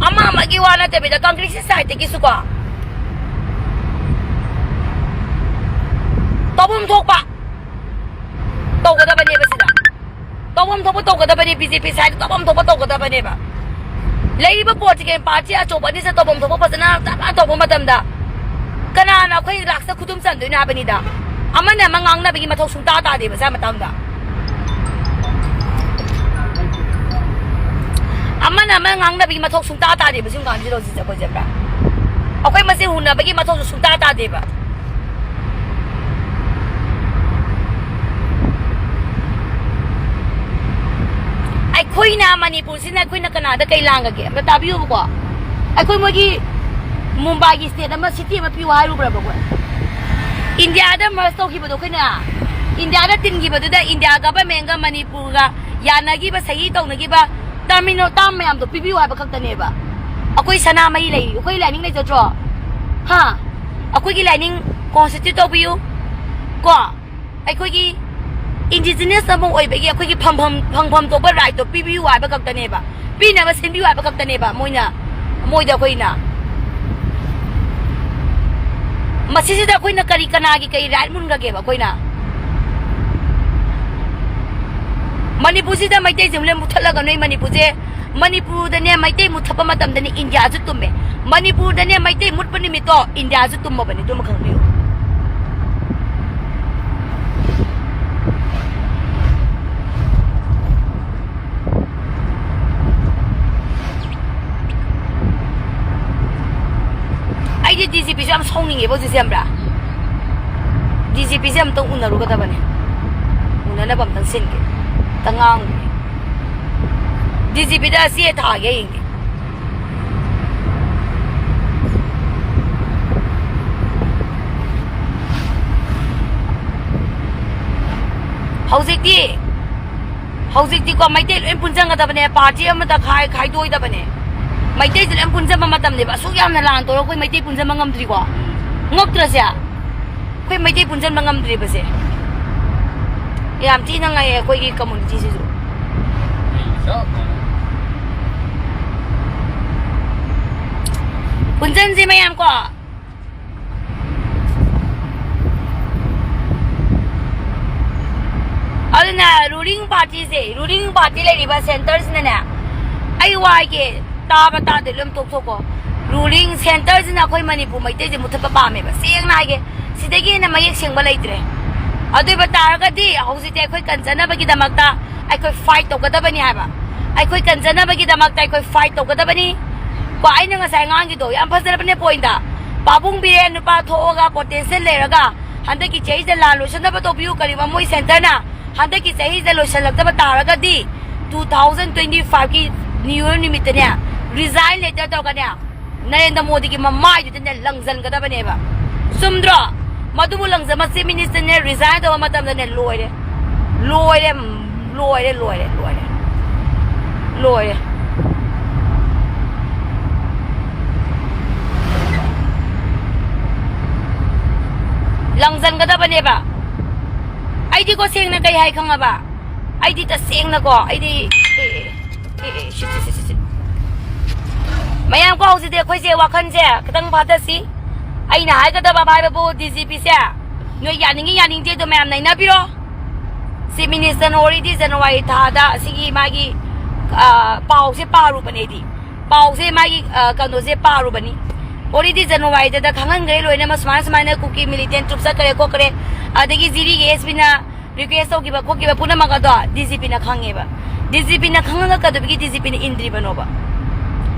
ꯑꯃ ꯑꯃꯒꯤ ꯋꯥ ꯅꯠꯇꯕꯤꯗ, ꯀꯪꯒ꯭ꯔꯦꯁꯀꯤ ꯁꯥꯏꯠꯇꯒꯤꯁꯨꯀꯣ, ꯇꯧꯐꯝ ꯊꯣꯛꯄ ꯇꯧꯒꯗꯕꯅꯦꯕ ꯁꯤꯗ꯫ ꯇꯧꯐꯝ ꯊꯣꯛꯄ ꯇꯧꯒꯗꯕꯅꯦ, ꯕꯤ ꯖꯦ ꯄꯤ ꯁꯥꯏꯠꯇ ꯇꯧꯐꯝ ꯊꯣꯛꯄ ꯇꯧꯒꯗꯕꯅꯦꯕ꯫ ꯂꯩꯔꯤꯕ ꯄꯣꯂꯤꯇꯤꯀꯦꯜ ꯄꯥꯔꯇꯤ ꯑꯆꯧꯕ ꯑꯅꯤꯁꯦ ꯇꯧꯐꯝ ꯊꯣꯛꯄ ꯐꯖꯅ ꯇꯞꯅ ꯇꯧꯕ ꯃꯇꯝꯗ, ꯀꯅꯥꯅ ꯑꯩꯈꯣꯏ ꯂꯥꯁꯇ ꯈꯨꯗꯨꯝ ꯆꯟꯗꯣꯏꯅꯣ ꯍꯥꯏꯕꯅꯤꯗ? ꯑꯃꯅ ꯑꯃ ꯉꯥꯡꯅꯕꯒꯤ ꯃꯊꯧ ꯁꯨꯡꯇꯥ ꯇꯥꯗꯦꯕ ꯁ꯭ꯋꯥꯏ ꯃꯇꯥꯡꯗ꯫ ꯑꯃꯅ ꯑꯃ ꯉꯥꯡꯅꯕꯒꯤ ꯃꯊꯧ ꯁꯨꯡꯇꯥ ꯇꯥꯗꯦꯕ ꯁꯤ ꯀꯥꯟꯁꯤꯗ ꯍꯧꯖꯤꯛꯁꯦ ꯑꯩꯈꯣꯏꯁꯦ ꯄꯨꯔꯥ꯫ ꯑꯩꯈꯣꯏ ꯃꯁꯦꯟ ꯍꯨꯟꯅꯕꯒꯤ ꯃꯊꯧꯁꯨ ꯁꯨꯡꯇꯥ ꯇꯥꯗꯦꯕ꯫ ꯑꯩꯈꯣꯏꯅ ꯃꯅꯤꯄꯨꯔꯁꯤꯅ ꯑꯩꯈꯣꯏꯅ ꯀꯅꯥꯗ ꯀꯩ ꯂꯥꯡꯒꯒꯦ? ꯑꯝꯇ ꯇꯥꯕꯤꯌꯨꯕꯀꯣ꯫ ꯑꯩꯈꯣꯏ ꯃꯣꯏꯒꯤ ꯃꯨꯝꯕꯥꯏꯒꯤ ꯁ꯭ꯇꯦꯠ ꯑꯃ, ꯁꯤꯇꯤ ꯑꯃ ꯄꯤꯌꯨ ꯍꯥꯏꯔꯨꯕ꯭ꯔꯕ ꯑꯩꯈꯣꯏ? ꯏꯟꯗꯤꯌꯥꯗ ꯃꯔꯁ ꯇꯧꯈꯤꯕꯗꯣ ꯑꯩꯈꯣꯏꯅ, ꯏꯟꯗꯤꯌꯥꯗ ꯇꯤꯟꯈꯤꯕꯗꯨꯗ ꯏꯟꯗꯤꯌꯥ ꯒꯚꯔꯟꯃꯦꯟꯒ ꯃꯅꯤꯄꯨꯔꯒ ꯌꯥꯅꯈꯤꯕ, ꯁꯍꯤ ꯇꯧꯅꯈꯤꯕ ꯇꯥꯃꯤꯜ ꯇꯥꯝ ꯃꯌꯥꯝꯗꯣ ꯄꯤꯕꯤꯌꯨ ꯍꯥꯏꯕ ꯈꯛꯇꯅꯦꯕ꯫ ꯑꯩꯈꯣꯏ ꯁꯅꯥꯃꯍꯤ ꯂꯩꯔꯤ, ꯑꯩꯈꯣꯏ ꯂꯥꯏꯅꯤꯡ ꯂꯩꯖꯗ꯭ꯔꯣ? ꯍꯥ? ꯑꯩꯈꯣꯏꯒꯤ ꯂꯥꯏꯅꯤꯡ ꯀꯣꯟꯁꯇꯤꯇ꯭ꯌꯨꯠ ꯇꯧꯕꯤꯌꯨ ꯀꯣ꯫ ꯑꯩꯈꯣꯏꯒꯤ ꯏꯟꯗꯤꯖꯤꯅꯁ ꯑꯃ ꯑꯣꯏꯕꯒꯤ ꯑꯩꯈꯣꯏꯒꯤ ꯐꯪꯐꯝ, ꯐꯪꯐꯝ ꯊꯣꯛꯄ ꯔꯥꯏꯠꯇꯣ ꯄꯤꯕꯤꯌꯨ ꯍꯥꯏꯕ ꯈꯛꯇꯅꯦꯕ, ꯄꯤꯅꯕ ꯁꯤꯟꯕꯤꯌꯨ ꯍꯥꯏꯕ ꯈꯛꯇꯅꯦꯕ ꯃꯣꯏꯅ, ꯃꯣꯏꯗ ꯑꯩꯈꯣꯏꯅ꯫ ꯃꯁꯤꯁꯤꯗ ꯑꯩꯈꯣꯏꯅ ꯀꯔꯤ, ꯀꯅꯥꯒꯤ ꯀꯔꯤ ꯔꯥꯏꯠ ꯃꯨꯟꯈ꯭ꯔꯒꯦꯕ ꯑꯩꯈꯣꯏꯅ? ꯃꯅꯤꯄꯨꯔꯁꯤꯗ ꯃꯩꯇꯩꯁꯤꯡꯁꯦ ꯃꯨꯠꯊꯠꯂꯒ ꯅꯣꯏ ꯃꯅꯤꯄꯨꯔꯁꯦ, ꯃꯅꯤꯄꯨꯔꯗꯅꯦ ꯃꯩꯇꯩ ꯃꯨꯠꯊꯠꯄ ꯃꯇꯝꯗꯅꯦ ꯏꯟꯗꯤꯌꯥꯁꯨ ꯇꯨꯝꯃꯦ꯫ ꯃꯅꯤꯄꯨꯔꯗꯅꯦ ꯃꯩꯇꯩ ꯃꯨꯠꯄ ꯅꯨꯃꯤꯠꯇꯣ ꯏꯟꯗꯤꯌꯥꯁꯨ ꯇꯨꯝꯃꯕꯅꯤ, ꯑꯗꯨꯃ ꯈꯪꯕꯤꯌꯨ꯫ ꯑꯩꯗꯤ ꯗꯤ ꯖꯤ ꯄꯤꯁꯨ ꯌꯥꯝ ꯁꯥꯎꯅꯤꯡꯉꯦꯕ ꯍꯧꯖꯤꯛꯁꯦ, ꯈꯪꯕ꯭ꯔꯥ? ꯗꯤ ꯖꯤ ꯄꯤꯁꯦ ꯑꯝꯇꯪ ꯎꯅꯔꯨꯒꯗꯕꯅꯦ꯫ ꯎꯅꯅꯕ ꯑꯝꯇꯪ ꯁꯤꯟꯒꯦ꯫ ꯑꯝꯇ ꯉꯥꯡꯒꯦ꯫ ꯗꯤ ꯖꯤ ꯄꯤꯗ ꯆꯦ ꯊꯥꯒꯦ ꯌꯦꯡꯒꯦ꯫ ꯍꯧꯖꯤꯛꯇꯤ, ꯍꯧꯖꯤꯛꯇꯤꯀꯣ, ꯃꯩꯇꯩ ꯂꯣꯏ ꯄꯨꯟꯁꯤꯟꯒꯗꯕꯅꯦ, ꯄꯥꯔꯇꯤ ꯑꯃꯗ ꯈꯥꯏ ꯈꯥꯏꯗꯣꯛꯑꯣꯏꯗꯕꯅꯦ꯫ ꯃꯩꯇꯩꯁꯦ ꯂꯣꯏ ꯄꯨꯟꯁꯤꯟꯕ ꯃꯇꯝꯅꯦꯕ꯫ ꯑꯁꯨꯛ ꯌꯥꯝꯅ ꯂꯥꯟ ꯇꯧꯔꯒ ꯑꯩꯈꯣꯏ ꯃꯩꯇꯩ ꯄꯨꯟꯁꯤꯟꯕ ꯉꯝꯗ꯭ꯔꯤꯀꯣ? ꯉꯛꯇ꯭ꯔꯁꯦ? ꯑꯩꯈꯣꯏ ꯃꯩꯇꯩ ꯄꯨꯟꯁꯤꯟꯕ ꯉꯝꯗ꯭ꯔꯤꯕꯁꯦ ꯌꯥꯝ ꯊꯤꯅ ꯉꯛꯑꯦ ꯑꯩꯈꯣꯏꯒꯤ ꯀꯝꯃꯨꯅꯤꯇꯤꯁꯤꯁꯨ꯫ ꯄꯨꯟꯁꯤꯟꯁꯦ ꯃꯌꯥꯝ ꯀꯣ꯫ ꯑꯗꯨꯅ ꯔꯨꯂꯤꯡ ꯄꯥꯔꯇꯤꯁꯦ, ꯔꯨꯂꯤꯡ ꯄꯥꯔꯇꯤ ꯂꯩꯔꯤꯕ ꯁꯦꯟꯇꯔꯁꯤꯅꯅꯦ, ꯑꯩ ꯋꯥ ꯍꯥꯏꯒꯦ, ꯇꯥꯕ ꯇꯥꯗꯦ ꯂꯣꯏ ꯇꯣꯛꯊꯣꯛꯀꯣ꯫ ꯔꯨꯂꯤꯡ ꯁꯦꯟꯇꯔꯁꯤꯅ ꯑꯩꯈꯣꯏ ꯃꯅꯤꯄꯨꯔ ꯃꯩꯇꯩꯁꯦ ꯃꯨꯊꯠꯄ ꯄꯥꯝꯃꯦꯕ꯫ ꯁꯦꯡꯅ ꯍꯥꯏꯒꯦ, ꯁꯤꯗꯒꯤ ꯍꯦꯟꯅ ꯃꯌꯦꯛ ꯁꯦꯡꯕ ꯂꯩꯇ꯭ꯔꯦ꯫ ꯑꯗꯨ ꯑꯣꯏꯕ ꯇꯥꯔꯒꯗꯤ ꯍꯧꯖꯤꯛꯇꯤ ꯑꯩꯈꯣꯏ ꯀꯟꯖꯅꯕꯒꯤꯗꯃꯛꯇ ꯑꯩꯈꯣꯏ ꯐꯥꯏꯠ ꯇꯧꯒꯗꯕꯅꯤ ꯍꯥꯏꯕ꯫ ꯑꯩꯈꯣꯏ ꯀꯟꯖꯅꯕꯒꯤꯗꯃꯛꯇ ꯑꯩꯈꯣꯏ ꯐꯥꯏꯠ ꯇꯧꯒꯗꯕꯅꯤ꯫ ꯀꯣ, ꯑꯩꯅ ꯉꯁꯥꯏ ꯉꯥꯡꯒꯤꯗꯣ ꯌꯥꯝ ꯐꯖꯔꯕꯅꯦ ꯄꯣꯏꯟꯗ꯫ ꯄꯥꯕꯨꯡ ꯕꯤꯔꯦꯟ ꯅꯨꯄꯥ ꯊꯣꯛꯑꯒ ꯄꯣꯇꯦꯟꯁꯤꯌꯦꯜ ꯂꯩꯔꯒ ꯍꯟꯗꯛꯀꯤ ꯆꯍꯤꯁꯤꯗ ꯂꯥꯟ ꯂꯣꯏꯁꯤꯟꯅꯕ ꯇꯧꯕꯤꯌꯨ꯫ ꯀꯔꯤꯒꯨꯝꯕ ꯃꯣꯏ ꯁꯦꯟꯇꯔꯅ ꯍꯟꯗꯛꯀꯤ ꯆꯍꯤꯁꯤꯗ ꯂꯣꯏꯁꯤꯜꯂꯛꯇꯕ ꯇꯥꯔꯒꯗꯤ two thousand twenty five ꯀꯤ ꯅ꯭ꯌꯨ ꯌꯔ ꯅꯨꯃꯤꯠꯇꯅꯦ, ꯔꯤꯖꯥꯏꯟ ꯂꯦꯇꯔ ꯇꯧꯔꯒꯅꯦ, ꯅꯔꯦꯟꯗ꯭ꯔ ꯃꯣꯗꯤꯒꯤ ꯃꯃꯥꯏꯗꯨꯗꯅꯦ ꯂꯪꯁꯤꯟꯒꯗꯕꯅꯦꯕ꯫ ꯆꯨꯝꯗ꯭ꯔꯣ? ꯃꯗꯨꯕꯨ ꯂꯪꯖ-, ꯃꯁꯤ ꯃꯤꯅꯤꯁꯇꯔꯅꯦ ꯔꯤꯖꯥꯏꯟ ꯇꯧꯕ ꯃꯇꯝꯗꯅꯦ ꯂꯣꯏꯔꯦ꯫ ꯂꯣꯏꯔꯦ, ꯂꯣꯏꯔꯦ, ꯂꯣꯏꯔꯦ, ꯂꯣꯏꯔꯦ꯫ ꯂꯣꯏꯔꯦ꯫ ꯂꯪꯖꯟꯒꯗꯕꯅꯦꯕ꯫ ꯑꯩꯗꯤꯀꯣ ꯁꯦꯡꯅ ꯀꯩ ꯍꯥꯏ ꯈꯪꯉꯕ? ꯑꯩꯗꯤ ꯇꯁꯦꯡꯅꯀꯣ, ꯑꯩꯗꯤ, ꯑꯦ, ꯑꯦ, ꯑꯦ, ꯑꯦ, ꯁꯤ, ꯁꯤ, ꯁꯤ, ꯁꯤ, ꯁꯤ꯫ ꯃꯌꯥꯝ ꯀꯣ, ꯍꯧꯖꯤꯛꯇꯤ ꯑꯩꯈꯣꯏꯁꯦ ꯋꯥꯈꯜꯁꯦ ꯈꯤꯇꯪ ꯐꯥꯊꯁꯤ꯫ ꯑꯩꯅ ꯍꯥꯏꯒꯗꯕ ꯍꯥꯏꯕꯕꯨ ꯗꯤ ꯖꯤ ꯄꯤꯁꯦ ꯅꯣꯏ ꯌꯥꯅꯤꯡꯉꯤ ꯌꯥꯅꯤꯡꯗꯦ ꯑꯗꯣ ꯃꯌꯥꯝ ꯅꯩꯅꯕꯤꯔꯣ꯫ ꯆꯤꯐ ꯃꯤꯅꯤꯁꯇꯔꯅ already ꯖꯅꯋꯥꯔꯤ ꯊꯥꯗ ꯑꯁꯤꯒꯤ ꯃꯥꯒꯤ, ꯑ, ꯄꯥꯎꯁꯦ ꯄꯥꯔꯨꯕꯅꯦ ꯑꯩꯗꯤ꯫ ꯄꯥꯎꯁꯦ ꯃꯥꯒꯤ, ꯑ, ꯀꯩꯅꯣꯁꯦ ꯄꯥꯔꯨꯕꯅꯤ꯫ Already ꯖꯅꯋꯥꯔꯤꯗ ꯈꯪꯍꯟꯈ꯭ꯔꯦ ꯂꯣꯏꯅꯃꯛ, ꯁꯨꯃꯥꯏꯅ ꯁꯨꯃꯥꯏꯅ ꯀꯨꯀꯤ ꯃꯤꯂꯤꯇꯦꯟ ꯇ꯭ꯔꯨꯞ ꯆꯠꯈ꯭ꯔꯦ ꯈꯣꯠꯈ꯭ꯔꯦ, ꯑꯗꯒꯤ ꯖꯤꯔꯤꯒꯤ ꯑꯦꯁ ꯄꯤꯅ ꯔꯤꯀ꯭ꯋꯦꯁ ꯇꯧꯈꯤꯕ ꯈꯣꯠꯈꯤꯕ ꯄꯨꯝꯅꯃꯛ ꯑꯗꯣ ꯗꯤ ꯖꯤ ꯄꯤꯅ ꯈꯪꯉꯦꯕ꯫ ꯗꯤ ꯖꯤ ꯄꯤꯅ ꯈꯪꯉꯒ ꯀꯩꯗꯧꯕꯒꯤ ꯗꯤ ꯖꯤ ꯄꯤꯅ ꯏꯟꯗ꯭ꯔꯤꯕꯅꯣꯕ?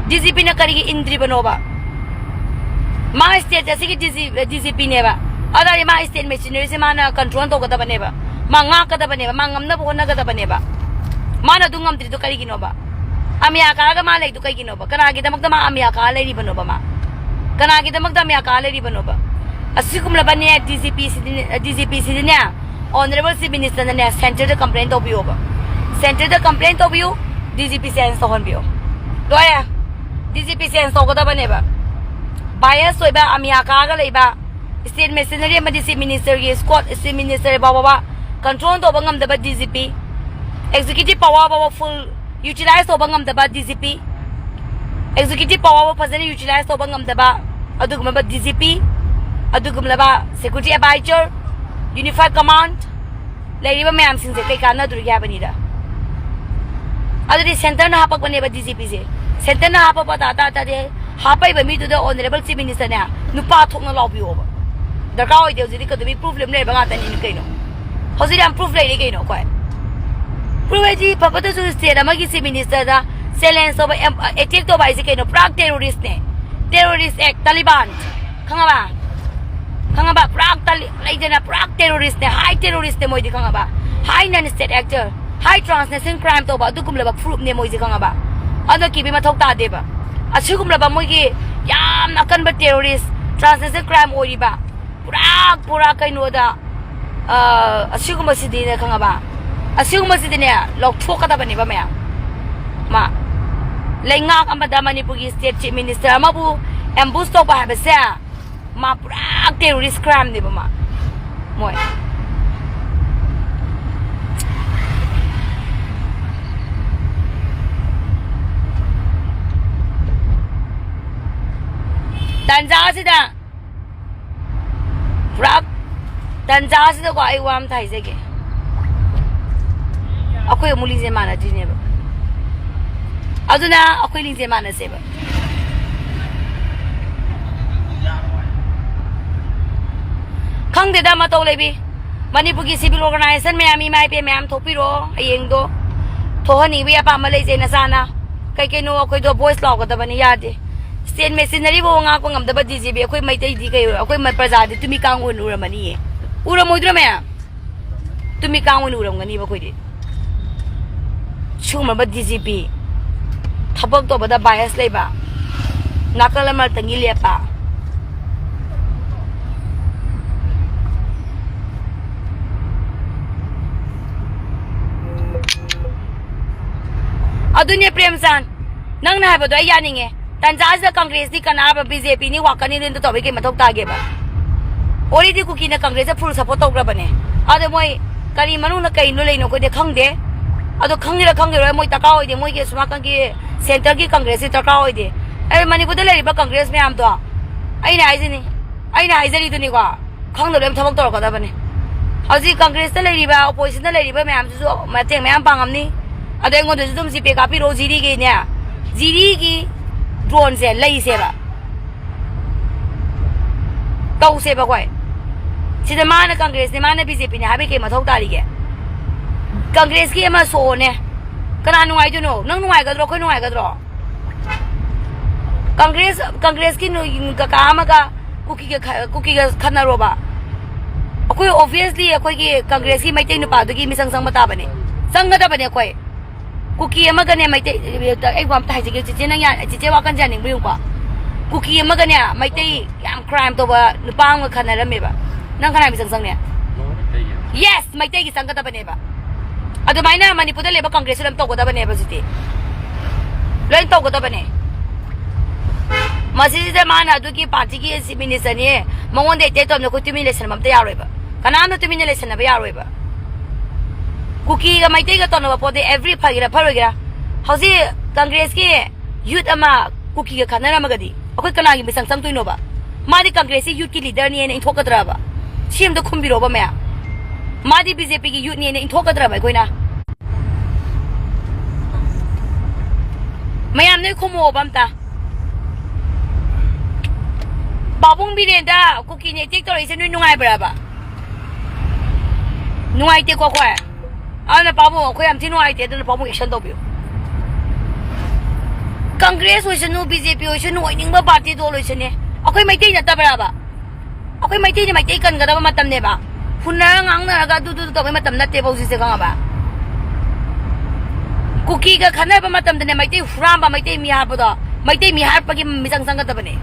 ꯗꯤ ꯖꯤ ꯄꯤꯅ ꯀꯔꯤꯒꯤ ꯏꯟꯗ꯭ꯔꯤꯕꯅꯣꯕ? ꯃꯥ ꯁ꯭ꯇꯦꯠ ꯑꯁꯤꯒꯤ ꯗꯤ ꯖꯤ, ꯗꯤ ꯖꯤ ꯄꯤꯅꯦꯕ꯫ ꯑꯗꯨꯗꯤ ꯃꯥ ꯁ꯭ꯇꯦꯠ ꯃꯦꯆꯤꯅꯔꯤꯁꯦ ꯃꯥꯅ ꯀꯟꯇ꯭ꯔꯣꯜ ꯇꯧꯒꯗꯕꯅꯦꯕ, ꯃꯥ ꯉꯥꯛꯀꯗꯕꯅꯦꯕ, ꯃꯥ ꯉꯝꯅꯕ ꯍꯣꯠꯅꯒꯗꯕꯅꯦꯕ꯫ ꯃꯥꯅ ꯑꯗꯨ ꯉꯝꯗ꯭ꯔꯤꯗꯣ ꯀꯔꯤꯒꯤꯅꯣꯕ? ꯑꯃꯤꯌꯥ ꯀꯥꯔꯒ ꯃꯥ ꯂꯩꯗꯣ ꯀꯩꯒꯤꯅꯣꯕ? ꯀꯅꯥꯒꯤꯗꯃꯛꯇ ꯃꯥ ꯑꯃꯤꯌꯥ ꯀꯥꯔ ꯂꯩꯔꯤꯕꯅꯣꯕ ꯃꯥ? ꯀꯅꯥꯒꯤꯗꯃꯛꯇ ꯑꯃꯤꯌꯥ car ꯂꯩꯔꯤꯕꯅꯣꯕ? ꯑꯁꯤꯒꯨꯝꯂꯕꯅꯦ D G P ꯁꯤꯗꯤꯅꯦ, D G P ꯁꯤꯗꯤꯅꯦ, honourable chief ꯃꯤꯅꯤꯁꯇꯔꯅꯅꯦ ꯁꯦꯟꯇꯔꯗ ꯀꯝꯄ꯭ꯂꯦꯟ ꯇꯧꯕꯤꯌꯣꯕ꯫ ꯁꯦꯟꯇꯔꯗ ꯀꯝꯄ꯭ꯂꯦꯟ ꯇꯧꯕꯤꯌꯨ, ꯗꯤ ꯖꯤ ꯄꯤ ꯆꯦꯟꯖ ꯇꯧꯍꯟꯕꯤꯌꯨ꯫ ꯂꯣꯏꯔꯦ꯫ D G P change ꯇꯧꯒꯗꯕꯅꯦꯕ꯫ ꯕꯥꯏꯑꯁ ꯑꯣꯏꯕ, ꯑꯃꯤꯌꯥ ꯀꯥꯔꯒ ꯂꯩꯕ, ꯁ꯭ꯇꯦꯠ ꯃꯦꯁꯤꯅꯔꯤ ꯑꯃꯗꯤ ꯆꯤꯐ ꯃꯤꯅꯤꯁꯇꯔꯒꯤ ꯁ꯭ꯀꯣꯠ, ꯆꯤꯐ ꯃꯤꯅꯤꯁꯇꯔ ꯐꯥꯎꯕ ꯀꯟꯇ꯭ꯔꯣꯜ ꯇꯧꯕ ꯉꯝꯗꯕ D G P, executive power ꯐꯥꯎꯕ ꯐꯨꯜ ꯌꯨꯇꯤꯂꯥꯏꯖ ꯇꯧꯕ ꯉꯝꯗꯕ D G P, executive power ꯐꯖꯅ ꯌꯨꯇꯤꯂꯥꯏꯖ ꯇꯧꯕ ꯉꯝꯗꯕ ꯑꯗꯨꯒꯨꯝꯂꯕ ꯗꯤ ꯖꯤ ꯄꯤ, ꯑꯗꯨꯒꯨꯝꯂꯕ ꯁꯦꯀ꯭ꯌꯨꯔꯤꯇꯤ ꯑꯦꯗꯚꯥꯏꯖꯔ, ꯌꯨꯅꯤꯐꯥꯏꯗ ꯀꯃꯥꯟꯗ ꯂꯩꯔꯤꯕ ꯃꯌꯥꯝꯁꯤꯡꯁꯦ ꯀꯩ ꯀꯥꯟꯅꯗꯣꯔꯤꯒꯦ ꯍꯥꯏꯕꯅꯤꯗ꯫ ꯑꯗꯨꯗꯤ ꯁꯦꯟꯇꯔꯅ ꯍꯥꯄꯛꯄꯅꯦꯕ ꯗꯤ ꯖꯤ ꯄꯤꯁꯦ꯫ ꯁꯦꯟꯇꯔꯅ ꯍꯥꯄꯛꯄ ꯇꯥ ꯇꯥ ꯇꯥꯗꯤ ꯍꯥꯄꯛꯏꯕ ꯃꯤꯗꯨꯗ ꯑꯣꯅꯔꯦꯕꯜ ꯆꯤꯐ ꯃꯤꯅꯤꯁꯇꯔꯅꯦ ꯅꯨꯄꯥ ꯊꯣꯛꯅ ꯂꯥꯎꯕꯤꯌꯣꯕ꯫ ꯗꯔꯀꯥꯔ ꯑꯣꯏꯗꯦ ꯍꯧꯖꯤꯛꯇꯤ, ꯀꯩꯗꯧꯕꯤ ꯄ꯭ꯔꯨꯐ ꯂꯩꯕ ꯉꯥꯛꯇꯅꯤ ꯀꯩꯅꯣ꯫ ꯍꯧꯖꯤꯛ ꯌꯥꯝ ꯄ꯭ꯔꯨꯐ ꯂꯩꯔꯦ ꯀꯩꯅꯣ ꯑꯩꯈꯣꯏ꯫ ꯄ꯭ꯔꯨꯐ ꯍꯥꯏꯁꯤ ꯐꯕꯇꯁꯨ ꯁ꯭ꯇꯦꯠ ꯑꯃꯒꯤ ꯆꯤꯐ ꯃꯤꯅꯤꯁꯇꯔꯗ ꯆꯦꯂꯦꯟꯖ ꯇꯧꯕ, ꯑꯦꯇꯦꯛ ꯇꯧꯕ ꯍꯥꯏꯁꯦ ꯀꯩꯅꯣ? ꯄꯨꯔꯥ ꯇꯦꯔꯣꯔꯤꯁꯅꯦ꯫ ꯇꯦꯔꯣꯔꯤꯁ ꯑꯦꯛ, ꯇꯥꯂꯤꯕꯥꯟ꯫ ꯈꯪꯉꯕ? ꯈꯪꯉꯕ? ꯄꯨꯔꯥ ꯇꯥꯂꯤ-, ꯂꯩꯗꯅ ꯄꯨꯔꯥ ꯇꯦꯔꯣꯔꯤꯁꯅꯦ, ꯍꯥꯏ ꯇꯦꯔꯣꯔꯤꯁꯅꯦ ꯃꯣꯏꯗꯤ, ꯈꯪꯉꯕ? ꯍꯥꯏ ꯅꯟ ꯁ꯭ꯇꯦꯠ ꯑꯦꯛꯇꯔ, ꯍꯥꯏ ꯇ꯭ꯔꯥꯟꯁꯅꯦꯁꯅꯦꯜ ꯀ꯭ꯔꯥꯏꯝ ꯇꯧꯕ ꯑꯗꯨꯒꯨꯝꯂꯕ ꯐꯨꯔꯨꯞꯅꯦ ꯃꯣꯏꯁꯦ, ꯈꯪꯉꯕ? ꯑꯗꯣ ꯀꯤꯕꯤ ꯃꯊꯧ ꯇꯥꯗꯦꯕ꯫ ꯑꯁꯤꯒꯨꯝꯂꯕ ꯃꯣꯏꯒꯤ ꯌꯥꯝꯅ ꯑꯀꯟꯕ ꯇꯦꯔꯣꯔꯤꯁ, ꯇ꯭ꯔꯥꯟꯁꯅꯦꯁꯅꯦꯜ ꯀ꯭ꯔꯥꯏꯝ ꯑꯣꯏꯔꯤꯕ ꯄꯨꯔꯥ, ꯄꯨꯔꯥ ꯀꯩꯅꯣꯗ, ꯑ, ꯑꯁꯤꯒꯨꯝꯕꯁꯤꯗꯤꯅꯦ, ꯈꯪꯉꯕ? ꯑꯁꯤꯒꯨꯝꯕꯁꯤꯗꯤꯅꯦ ꯂꯧꯊꯣꯛꯀꯗꯕꯅꯦꯕ ꯃꯌꯥꯝ꯫ ꯃꯥ ꯂꯩꯉꯥꯛ ꯑꯃꯗ ꯃꯅꯤꯄꯨꯔꯒꯤ ꯁ꯭ꯇꯦꯠ ꯆꯤꯐ ꯃꯤꯅꯤꯁꯇꯔ ꯑꯃꯕꯨ ꯑꯦꯝꯕꯨꯁ ꯇꯧꯕ ꯍꯥꯏꯕꯁꯦ ꯃꯥ ꯄꯨꯔꯥ ꯇꯦꯔꯣꯔꯤꯁ ꯀ꯭ꯔꯥꯏꯝꯅꯦꯕ ꯃꯥ꯫ ꯃꯣꯏ ꯇꯟꯖꯥꯁꯤꯗ ꯄꯨꯔꯥ ꯇꯟꯖꯥꯁꯤꯗꯀꯣ ꯑꯩ ꯋꯥ ꯑꯝꯇ ꯍꯥꯏꯖꯒꯦ꯫ ꯑꯩꯈꯣꯏ ꯑꯃꯨꯛ ꯂꯤꯡꯖꯦꯜ ꯃꯥꯟꯅꯗ꯭ꯔꯤꯅꯦꯕ꯫ ꯑꯗꯨꯅ ꯑꯩꯈꯣꯏ ꯂꯤꯡꯖꯦꯜ ꯃꯥꯟꯅꯁꯦꯕ꯫ ꯈꯪꯗꯦꯗ ꯃꯇꯧ ꯂꯩꯕꯤ꯫ ꯃꯅꯤꯄꯨꯔꯒꯤ ꯁꯤꯚꯤꯜ ꯑꯣꯔꯒꯅꯥꯏꯖꯦꯁꯟ ꯃꯌꯥꯝ, ꯏꯃꯥ ꯏꯕꯦꯟ ꯃꯌꯥꯝ ꯊꯣꯛꯄꯤꯔꯣ꯫ ꯍꯌꯦꯡꯗꯣ ꯊꯣꯛꯍꯟꯅꯤꯡꯕꯒꯤ ꯑꯄꯥꯝꯕ ꯂꯩꯖꯩ ꯅꯆꯥꯅ꯫ ꯀꯩ ꯀꯩꯅꯣ ꯑꯩꯈꯣꯏꯗꯣ ꯚꯣꯏꯁ ꯂꯥꯎꯒꯗꯕꯅꯤ, ꯌꯥꯗꯦ꯫ ꯁ꯭ꯇꯦꯠ ꯃꯦꯁꯤꯅꯔꯤꯕꯨ ꯉꯥꯛꯄ ꯉꯝꯗꯕ ꯗꯤ ꯖꯤ ꯄꯤ ꯑꯩꯈꯣꯏ ꯃꯩꯇꯩꯗꯤ ꯀꯩ, ꯑꯩꯈꯣꯏ ꯃ-, ꯄ꯭ꯔꯖꯥꯗꯤ ꯇꯨꯃꯤꯀꯥꯡ ꯑꯣꯏꯅ ꯎꯔꯝꯃꯅꯤꯌꯦ꯫ ꯎꯔꯝꯃꯣꯏꯗ꯭ꯔꯣ ꯃꯌꯥꯝ? ꯇꯨꯃꯤꯀꯥꯡ ꯑꯣꯏꯅ ꯎꯔꯝꯒꯅꯤꯕ ꯑꯩꯈꯣꯏꯗꯤ꯫ ꯁꯤꯒꯨꯝꯂꯕ ꯗꯤ ꯖꯤ ꯄꯤ, ꯊꯕꯛ ꯇꯧꯕꯗ ꯕꯥꯏꯑꯁ ꯂꯩꯕ, ꯅꯥꯀꯜ ꯑꯃꯇꯪꯒꯤ ꯂꯦꯞꯄ꯫ ꯑꯗꯨꯅꯦ ꯄ꯭ꯔꯦꯝꯆꯥꯟ, ꯅꯪꯅ ꯍꯥꯏꯕꯗꯣ ꯑꯩ ꯌꯥꯅꯤꯡꯉꯦ꯫ ꯇꯟꯖꯥꯁꯤꯗ ꯀꯪꯒ꯭ꯔꯦꯁꯅꯤ ꯀꯅꯥꯕ, ꯕꯤ ꯖꯦ ꯄꯤꯅꯤ ꯋꯥꯀꯅꯤ ꯑꯗꯨ ꯇꯧꯕꯩ ꯀꯩ ꯃꯊꯧ ꯇꯥꯒꯦꯕ? Already ꯀꯨꯀꯤꯅ ꯀꯪꯒ꯭ꯔꯦꯁꯇ full support ꯇꯧꯈ꯭ꯔꯕꯅꯦ꯫ ꯑꯗꯣ ꯃꯣꯏ ꯀꯔꯤ ꯃꯅꯨꯡꯗ ꯀꯩꯅꯣ ꯂꯩꯅꯣ ꯑꯩꯈꯣꯏꯗꯤ ꯈꯪꯗꯦ꯫ ꯑꯗꯣ ꯈꯪꯒꯦꯔꯥ ꯈꯪꯒꯦꯔꯣꯏ ꯃꯣꯏ ꯗꯔꯀꯥꯔ ꯑꯣꯏꯗꯦ, ꯃꯣꯏꯒꯤ ꯁꯣꯝ ꯅꯥꯀꯟꯒꯤ centreꯒꯤ ꯀꯪꯒ꯭ꯔꯦꯁꯁꯤ ꯗꯔꯀꯥꯔ ꯑꯣꯏꯗꯦ꯫ ꯑꯩ ꯃꯅꯤꯄꯨꯔꯗ ꯂꯩꯔꯤꯕ ꯀꯪꯒ꯭ꯔꯦꯁ ꯃꯌꯥꯝꯗꯣ ꯑꯩꯅ ꯍꯥꯏꯖꯅꯤ, ꯑꯩꯅ ꯍꯥꯏꯖꯔꯤꯗꯨꯅꯤꯀꯣ, ꯈꯪꯗꯕ ꯌꯥꯝ ꯊꯕꯛ ꯇꯧꯔꯛꯀꯗꯕꯅꯤ꯫ ꯍꯧꯖꯤꯛ ꯀꯪꯒ꯭ꯔꯦꯁꯇ ꯂꯩꯔꯤꯕ, oppositionꯗ ꯂꯩꯔꯤꯕ ꯃꯌꯥꯝꯁꯤꯁꯨ ꯃꯇꯦꯡ ꯃꯌꯥꯝ ꯄꯥꯡꯉꯝꯅꯤ꯫ ꯑꯗꯣ ꯑꯩꯉꯣꯟꯗꯁꯨ ꯑꯗꯨꯝ ꯖꯤꯄꯦ ꯀꯥꯞꯄꯤꯔꯛꯑꯣ, ꯖꯤꯔꯤꯒꯤꯅꯦ, ꯖꯤꯔꯤꯒꯤ droneꯁꯦ ꯂꯩꯁꯦꯕ, ꯇꯧꯁꯦꯕ ꯑꯩꯈꯣꯏ꯫ ꯁꯤꯗ ꯃꯥꯅ ꯀꯪꯒ꯭ꯔꯦꯁꯅꯦ, ꯃꯥꯅ ꯕꯤ ꯖꯦ ꯄꯤꯅꯦ ꯍꯥꯏꯕꯩ ꯀꯩ ꯃꯊꯧ ꯇꯥꯔꯤꯒꯦ? ꯀꯪꯒ꯭ꯔꯦꯁꯀꯤ ꯑꯃ ꯁꯣꯛꯑꯣꯅꯦ꯫ ꯀꯅꯥ ꯅꯨꯡꯉꯥꯏꯗꯣꯏꯅꯣ? ꯅꯪ ꯅꯨꯡꯉꯥꯏꯒꯗ꯭ꯔꯣ? ꯑꯩꯈꯣꯏ ꯅꯨꯡꯉꯥꯏꯒꯗ꯭ꯔꯣ? ꯀꯪꯒ꯭ꯔꯦꯁ, ꯀꯪꯒ꯭ꯔꯦꯁꯀꯤ ꯅꯨ-, ꯀꯀꯥ ꯑꯃꯒ ꯀꯨꯀꯤꯒ ꯈ-, ꯀꯨꯀꯤꯒ ꯈꯠꯅꯔꯣꯕ꯫ ꯑꯩꯈꯣꯏ obviously ꯑꯩꯈꯣꯏꯒꯤ ꯀꯪꯒ꯭ꯔꯦꯁꯀꯤ ꯃꯩꯇꯩ ꯅꯨꯄꯥꯗꯨꯒꯤ ꯃꯤꯆꯪ ꯆꯪꯕ ꯇꯥꯕꯅꯦ꯫ ꯆꯪꯒꯗꯕꯅꯦ ꯑꯩꯈꯣꯏ꯫ ꯀꯨꯀꯤ ꯑꯃꯒꯅꯦ ꯃꯩꯇꯩ, ꯑꯩ ꯋꯥ ꯑꯝꯇ ꯍꯥꯏꯖꯒꯦ, ꯆꯤꯆꯦ, ꯅꯪ ꯌꯥ-, ꯆꯤꯆꯦ ꯋꯥꯈꯜꯁꯦ ꯌꯥꯅꯤꯡꯕ꯭ꯔꯥ ꯌꯦꯡꯉꯨꯀꯣ꯫ ꯀꯨꯀꯤ ꯑꯃꯒꯅꯦ ꯃꯩꯇꯩ ꯌꯥꯝ crime ꯇꯧꯕ ꯅꯨꯄꯥ ꯑꯃꯒ ꯈꯠꯅꯔꯝꯃꯦꯕ꯫ ꯅꯪ ꯀꯅꯥꯏ ꯃꯤꯆꯪ ꯆꯪꯅꯤ? Yes, ꯃꯩꯇꯩꯒꯤ ꯆꯪꯒꯗꯕꯅꯦꯕ꯫ ꯑꯗꯨꯃꯥꯏꯅ ꯃꯅꯤꯄꯨꯔꯗ ꯂꯩꯕ ꯀꯪꯒ꯭ꯔꯦꯁꯁꯨ ꯂꯣꯏ ꯇꯧꯒꯗꯕꯅꯦꯕ ꯍꯧꯖꯤꯛꯇꯤ꯫ ꯂꯣꯏ ꯇꯧꯒꯗꯕꯅꯦ꯫ ꯃꯁꯤꯁꯤꯗ ꯃꯥꯅ ꯑꯗꯨꯒꯤ partyꯒꯤ chief ministerꯅꯤ, ꯃꯉꯣꯟꯗ attack ꯇꯧꯕꯅꯦ, ꯑꯩꯈꯣꯏ ꯇꯨꯃꯤꯟ ꯂꯩꯁꯟꯕ ꯑꯝꯇ ꯌꯥꯔꯣꯏꯕ꯫ ꯀꯅꯥꯝꯅ ꯇꯨꯃꯤꯟꯅ ꯂꯩꯁꯟꯅꯕ ꯌꯥꯔꯣꯏꯕ꯫ ꯀꯨꯀꯤꯒ ꯃꯩꯇꯩꯒ ꯇꯧꯅꯕ ꯄꯣꯠꯇꯤ every ꯐꯒꯦꯔꯥ ꯐꯔꯣꯏꯒꯦꯔꯥ, ꯍꯧꯖꯤꯛ ꯀꯪꯒ꯭ꯔꯦꯁꯀꯤ youth ꯑꯃ ꯀꯨꯀꯤꯒ ꯈꯠꯅꯔꯝꯃꯒꯗꯤ ꯑꯩꯈꯣꯏ ꯀꯅꯥꯒꯤ ꯃꯤꯆꯪ ꯆꯪꯗꯣꯏꯅꯣꯕ? ꯃꯥꯗꯤ ꯀꯪꯒ꯭ꯔꯦꯁꯀꯤ youthꯀꯤ leaderꯅꯤ ꯍꯥꯏꯅ ꯏꯟꯊꯣꯛꯀꯗ꯭ꯔꯕ? ꯁꯤ ꯑꯝꯇ ꯈꯨꯝꯕꯤꯔꯣꯕ ꯃꯌꯥꯝ꯫ ꯃꯥꯗꯤ ꯕꯤ ꯖꯦ ꯄꯤꯒꯤ youthꯅꯤ ꯍꯥꯏꯅ ꯏꯟꯊꯣꯛꯀꯗ꯭ꯔꯕ ꯑꯩꯈꯣꯏꯅ? ꯃꯌꯥꯝ ꯅꯣꯏ ꯈꯨꯝꯃꯣꯕ ꯑꯝꯇ꯫ ꯄꯥꯕꯨꯡ ꯕꯤꯔꯦꯟꯗ ꯀꯨꯀꯤꯅ attack ꯇꯧꯔꯛꯏꯁꯦ ꯅꯣꯏ ꯅꯨꯡꯉꯥꯏꯕ꯭ꯔꯕ? ꯅꯨꯡꯉꯥꯏꯇꯦꯀꯣ ꯑꯩꯈꯣꯏ꯫ ꯑꯗꯨꯅ ꯄꯥꯕꯨꯡ ꯑꯩꯈꯣꯏ ꯌꯥꯝ ꯊꯤ ꯅꯨꯡꯉꯥꯏꯇꯦ, ꯑꯗꯨꯅ ꯄꯥꯕꯨꯡ action ꯇꯧꯕꯤꯌꯨ꯫ ꯀꯪꯒ꯭ꯔꯦꯁ ꯑꯣꯏꯁꯅꯨ, ꯕꯤ ꯖꯦ ꯄꯤ ꯑꯣꯏꯁꯅꯨ, ꯑꯣꯏꯅꯤꯡꯕ party ꯗꯣ ꯑꯣꯏꯁꯅꯨ, ꯑꯩꯈꯣꯏ ꯃꯩꯇꯩ ꯅꯠꯇꯕ꯭ꯔꯕ? ꯑꯩꯈꯣꯏ ꯃꯩꯇꯩꯅ ꯃꯩꯇꯩ ꯀꯟꯒꯗꯕ ꯃꯇꯝꯅꯦꯕ꯫ ꯍꯨꯟꯅꯔ ꯉꯥꯡꯅꯔꯒ ꯑꯗꯨꯗꯨ ꯇꯧꯕꯩ ꯃꯇꯝ ꯅꯠꯇꯦꯕ ꯍꯧꯖꯤꯛꯁꯦ, ꯈꯪꯉꯕ? ꯀꯨꯀꯤꯒ ꯈꯠꯅꯕ ꯃꯇꯝꯗꯅꯦ ꯃꯩꯇꯩ ꯍꯨꯔꯥꯟꯕ, ꯃꯩꯇꯩ ꯃꯤ ꯍꯥꯠꯄꯗꯣ, ꯃꯩꯇꯩ ꯃꯤ ꯍꯥꯠꯄꯒꯤ ꯃꯤꯆꯪ ꯆꯪꯒꯗꯕꯅꯦ꯫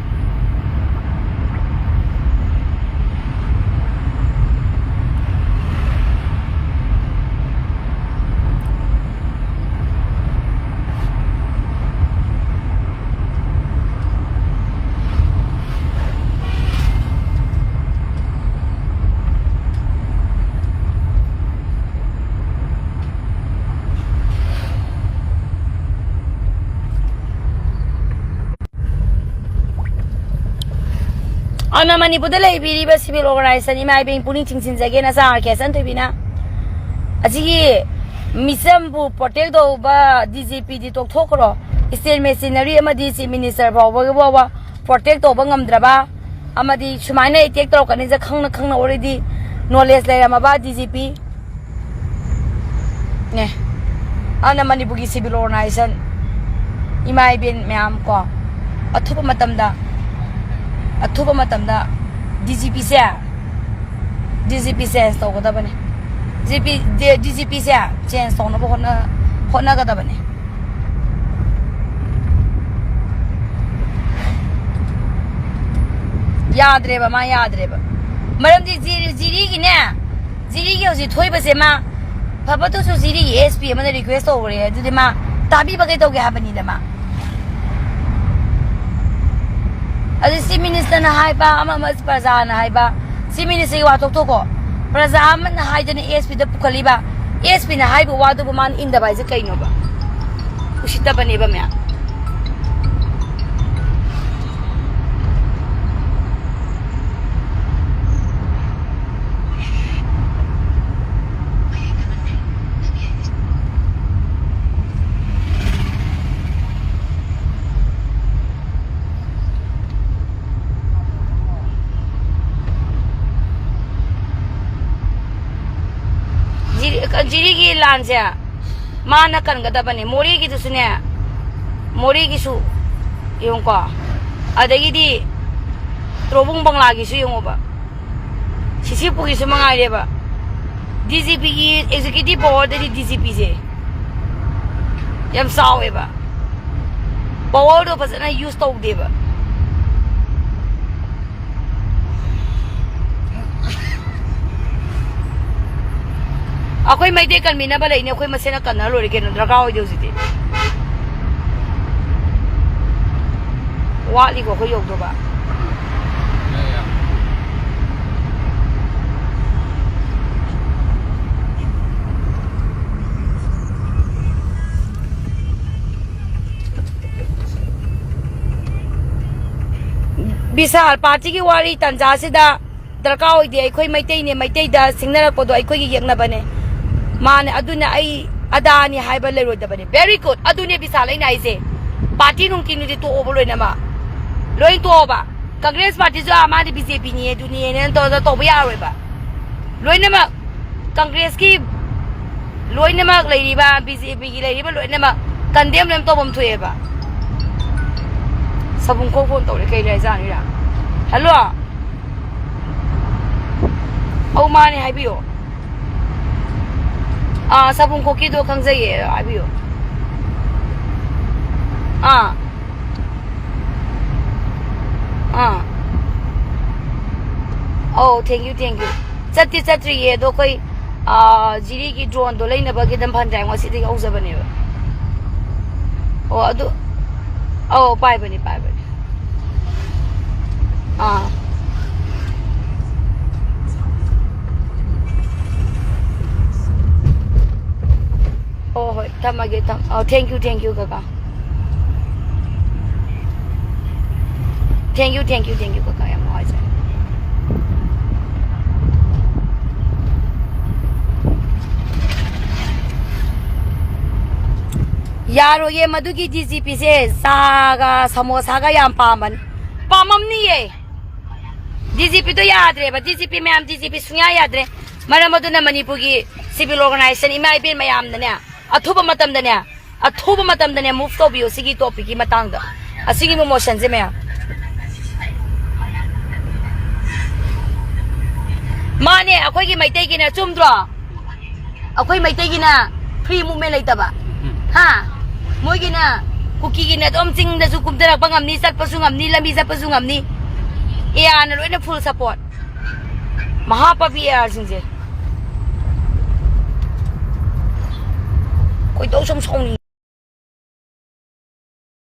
ꯑꯗꯨꯅ ꯃꯅꯤꯄꯨꯔꯗ ꯂꯩꯕꯤꯔꯤꯕ civil organization ꯏꯃꯥ ꯏꯕꯦꯟ ꯄꯨꯛꯅꯤꯡ ꯆꯤꯡꯁꯤꯟꯖꯒꯦ, ꯅꯆꯥ ꯑꯥꯔ ꯀꯦ ꯁꯟꯊꯣꯏꯕꯤꯅ꯫ ꯑꯁꯤꯒꯤ ꯃꯤꯆꯝꯕꯨ protect ꯇꯧꯕ D G P ꯗꯤ ꯇꯣꯛꯊꯣꯛꯈ꯭ꯔꯣ꯫ State machinery ꯑꯃꯗꯤ Chief Minister ꯐꯥꯎꯕꯒꯤ ꯐꯥꯎꯕ protect ꯇꯧꯕ ꯉꯝꯗ꯭ꯔꯕ, ꯑꯃꯗꯤ ꯁꯨꯃꯥꯏꯅ attack ꯇꯧꯔꯛꯀꯅꯤꯁꯦ ꯈꯪꯅ ꯈꯪꯅ already knowledge ꯂꯩꯔꯝꯃꯕ D G P ꯅꯦ꯫ ꯑꯗꯨꯅ ꯃꯅꯤꯄꯨꯔꯒꯤ civil organization ꯏꯃꯥ ꯏꯕꯦꯟ ꯃꯌꯥꯝ ꯀꯣ, ꯑꯊꯨꯕ ꯃꯇꯝꯗ, ꯑꯊꯨꯕ ꯃꯇꯝꯗ D G P ꯁꯦ, D G P change ꯇꯧꯒꯗꯕꯅꯦ꯫ D G P, D-, D G P ꯁꯦ change ꯇꯧꯅꯕ ꯍꯣꯠꯅ-, ꯍꯣꯠꯅꯒꯗꯕꯅꯦ꯫ ꯌꯥꯗ꯭ꯔꯦꯕ, ꯃꯥ ꯌꯥꯗ꯭ꯔꯦꯕ꯫ ꯃꯔꯝꯗꯤ ꯖꯤ-, ꯖꯤꯔꯤꯒꯤꯅꯦ, ꯖꯤꯔꯤꯒꯤ ꯍꯧꯖꯤꯛ ꯊꯣꯛꯏꯕꯁꯦ ꯃꯥ ꯐꯕꯗꯨꯁꯨ ꯖꯤꯔꯤꯒꯤ S P ꯑꯃꯅ request ꯇꯧꯈ꯭ꯔꯦ, ꯑꯗꯨꯗꯤ ꯃꯥ ꯇꯥꯕꯤꯕ ꯀꯩꯗꯧꯒꯦ ꯍꯥꯏꯕꯅꯤꯗ ꯃꯥ꯫ ꯑꯗꯨ Chief Minister ꯅ ꯍꯥꯏꯕ, ꯑꯃ ꯑꯃ ꯄ꯭ꯔꯖꯥꯅ ꯍꯥꯏꯕ, Chief Minister ꯒꯤ ꯋꯥ ꯇꯣꯛꯊꯣꯛꯈꯣ꯫ ꯄ꯭ꯔꯖꯥ ꯑꯃꯅ ꯍꯥꯏꯗꯅ S P ꯗ ꯄꯨꯈꯠꯂꯤꯕ, S P ꯅ ꯍꯥꯏꯕ ꯋꯥꯗꯨꯕꯨ ꯃꯥꯅ ꯏꯟꯗꯕ ꯍꯥꯏꯁꯦ ꯀꯩꯅꯣꯕ? ꯎꯁꯤꯠꯇꯕꯅꯦꯕ ꯃꯌꯥꯝ꯫ ꯖꯤꯔꯤ-, ꯖꯤꯔꯤꯒꯤ ꯂꯥꯟꯁꯦ ꯃꯥꯅ ꯀꯟꯒꯗꯕꯅꯦ꯫ ꯃꯣꯔꯦꯒꯤꯗꯨꯁꯨꯅꯦ, ꯃꯣꯔꯦꯒꯤꯁꯨ ꯌꯦꯡꯉꯨꯀꯣ, ꯑꯗꯒꯤꯗꯤ ꯇ꯭ꯔꯣꯕꯨꯡ ꯕꯪꯂꯥꯒꯤꯁꯨ ꯌꯦꯡꯉꯣꯕ, ꯁꯤꯁꯤꯄꯨꯒꯤꯁꯨ ꯃꯉꯥꯏꯔꯦꯕ꯫ D G P ꯒꯤ executive power ꯗꯗꯤ D G P ꯁꯦ ꯌꯥꯝ ꯆꯥꯎꯋꯦꯕ, power ꯗꯣ ꯐꯖꯅ use ꯇꯧꯗꯦꯕ꯫ ꯑꯩꯈꯣꯏ ꯃꯩꯇꯩ ꯀꯟꯕꯤꯅꯕ ꯂꯩꯅꯤ, ꯑꯩꯈꯣꯏ ꯃꯁꯦꯅ ꯀꯟꯅ ꯂꯣꯏꯔꯦ ꯀꯩꯅꯣ, ꯗꯔꯀꯥꯔ ꯑꯣꯏꯗꯦ ꯍꯧꯖꯤꯛꯇꯤ꯫ ꯋꯥꯠꯂꯤꯀꯣ ꯑꯩꯈꯣꯏ ꯌꯧꯗꯧꯕ꯫ ꯕꯤꯁꯥꯜ, ꯄꯥꯔꯇꯤꯒꯤ ꯋꯥꯔꯤ ꯇꯟꯖꯥꯁꯤꯗ ꯗꯔꯀꯥꯔ ꯑꯣꯏꯗꯦ꯫ ꯑꯩꯈꯣꯏ ꯃꯩꯇꯩꯅꯦ, ꯃꯩꯇꯩꯗ ꯁꯤꯡꯅꯔꯛꯄꯗꯣ ꯑꯩꯈꯣꯏꯒꯤ ꯌꯦꯛꯅꯕꯅꯦ꯫ ꯃꯥꯅꯦ, ꯑꯗꯨꯅ ꯑꯩ ꯑꯗꯥꯅꯤ ꯍꯥꯏꯕ ꯂꯩꯔꯣꯏꯗꯕꯅꯦ꯫ Very good, ꯑꯗꯨꯅꯦ ꯕꯤꯁꯥꯜ ꯑꯩꯅ ꯍꯥꯏꯁꯦ꯫ ꯄꯥꯔꯇꯤ ꯅꯨꯡꯇꯤꯅꯨꯗꯤ ꯇꯣꯛꯑꯣꯕ ꯂꯣꯏꯅꯃꯛ, ꯂꯣꯏ ꯇꯣꯛꯑꯣꯕ꯫ ꯀꯪꯒ꯭ꯔꯦꯁ ꯄꯥꯔꯇꯤꯁꯨ, "ꯑꯥ, ꯃꯥꯗꯤ ꯕꯤ ꯖꯦ ꯄꯤꯅꯤ, ꯑꯗꯨꯅꯤ" ꯍꯥꯏꯅ ꯇꯧꯔꯒ ꯇꯧꯕ ꯌꯥꯔꯣꯏꯕ꯫ ꯂꯣꯏꯅꯃꯛ ꯀꯪꯒ꯭ꯔꯦꯁꯀꯤ, ꯂꯣꯏꯅꯃꯛ ꯂꯩꯔꯤꯕ ꯕꯤ ꯖꯦ ꯄꯤꯒꯤ ꯂꯩꯔꯤꯕ ꯂꯣꯏꯅꯃꯛ ꯀꯟꯗꯦꯝ ꯂꯣꯏꯅ ꯇꯧꯐꯝ ꯊꯣꯛꯑꯦꯕ꯫ ꯁꯕꯨꯡꯈꯣꯛ ꯐꯣꯟ ꯇꯧꯔꯦ, ꯀꯩ ꯂꯩꯖꯥꯠꯅꯣ ꯏꯔꯥ? ꯍꯜꯂꯣ꯫ ꯑꯧ, ꯃꯥꯅꯦ, ꯍꯥꯏꯕꯤꯌꯣ꯫ ꯑꯥ, ꯁꯕꯨꯡꯈꯣꯛꯀꯤꯗꯣ ꯈꯪꯖꯩꯌꯦ, ꯍꯥꯏꯕꯤꯌꯣ꯫ ꯑꯥ꯫ ꯑꯥ꯫ ꯑꯧ, thank you, thank you꯫ ꯆꯠꯇꯤ ꯆꯠꯇ꯭ꯔꯤꯌꯦ, ꯑꯗꯣ ꯑꯩꯈꯣꯏ, ꯑꯥ, ꯖꯤꯔꯤꯒꯤ drone ꯗꯣ ꯂꯩꯅꯕꯒꯤ ꯑꯗꯨꯝ fund drive ꯉꯁꯤꯗꯒꯤ ꯍꯧꯖꯕꯅꯦꯕ꯫ ꯑꯣ, ꯑꯗꯨ, ꯑꯧ, ꯄꯥꯏꯕꯅꯤ, ꯄꯥꯏꯕꯅꯤ꯫ ꯑꯥ꯫ ꯍꯣꯏ, ꯍꯣꯏ, ꯊꯝꯃꯒꯦ, ꯊꯝ-, ꯑꯣ, thank you, thank you, ꯀꯀꯥ꯫ Thank you, thank you, thank you, ꯀꯀꯥ, ꯌꯥꯝ ꯅꯨꯡꯉꯥꯏꯖꯔꯦ꯫ ꯌꯥꯔꯣꯏꯌꯦ, ꯃꯗꯨꯒꯤ ꯗꯤ ꯖꯤ ꯄꯤꯁꯦ ꯆꯥꯒ ꯁꯃꯣꯁꯥꯒ ꯌꯥꯝ ꯄꯥꯝꯕꯅꯤ꯫ ꯄꯥꯝꯃꯝꯅꯤꯌꯦ꯫ ꯗꯤ ꯖꯤ ꯄꯤꯗꯣ ꯌꯥꯗ꯭ꯔꯦꯕ, ꯗꯤ ꯖꯤ ꯄꯤ ꯃꯌꯥꯝ, ꯗꯤ ꯖꯤ ꯄꯤ ꯁꯨꯡꯌꯥ ꯌꯥꯗ꯭ꯔꯦ꯫ ꯃꯔꯝ ꯑꯗꯨꯅ ꯃꯅꯤꯄꯨꯔꯒꯤ civil organization ꯏꯃꯥ ꯏꯕꯦꯟ ꯃꯌꯥꯝꯅꯅꯦ, ꯑꯊꯨꯕ ꯃꯇꯝꯗꯅꯦ, ꯑꯊꯨꯕ ꯃꯇꯝꯗꯅꯦ move ꯇꯧꯕꯤꯌꯨ ꯁꯤꯒꯤ topic ꯀꯤ ꯃꯇꯥꯡꯗ, ꯑꯁꯤꯒꯤ motion ꯁꯦ ꯃꯌꯥꯝ꯫ ꯃꯥꯅꯦ, ꯑꯩꯈꯣꯏꯒꯤ ꯃꯩꯇꯩꯒꯤꯅ, ꯆꯨꯝꯗ꯭ꯔꯣ? ꯑꯩꯈꯣꯏ ꯃꯩꯇꯩꯒꯤꯅ free movement ꯂꯩꯇꯕ꯫ ꯍꯥ? ꯃꯣꯏꯒꯤꯅ ꯀꯨꯀꯤꯒꯤꯅ ꯑꯗꯨꯝ ꯆꯤꯡꯗꯁꯨ ꯀꯨꯝꯊꯔꯛꯄ ꯉꯝꯅꯤ, ꯆꯠꯄꯁꯨ ꯉꯝꯅꯤ, ꯂꯝꯕꯤ ꯆꯠꯄꯁꯨ ꯉꯝꯅꯤ꯫ ꯑꯦ ꯑꯥꯔꯅ ꯂꯣꯏꯅ full support꯫ ꯃꯍꯥꯄꯥꯄꯤ ꯑꯦ ꯑꯥꯔꯁꯤꯡꯁꯦ꯫ ꯈꯣꯏꯗꯧ ꯁꯨꯝ ꯁꯥꯎꯅꯤꯡꯉꯤ꯫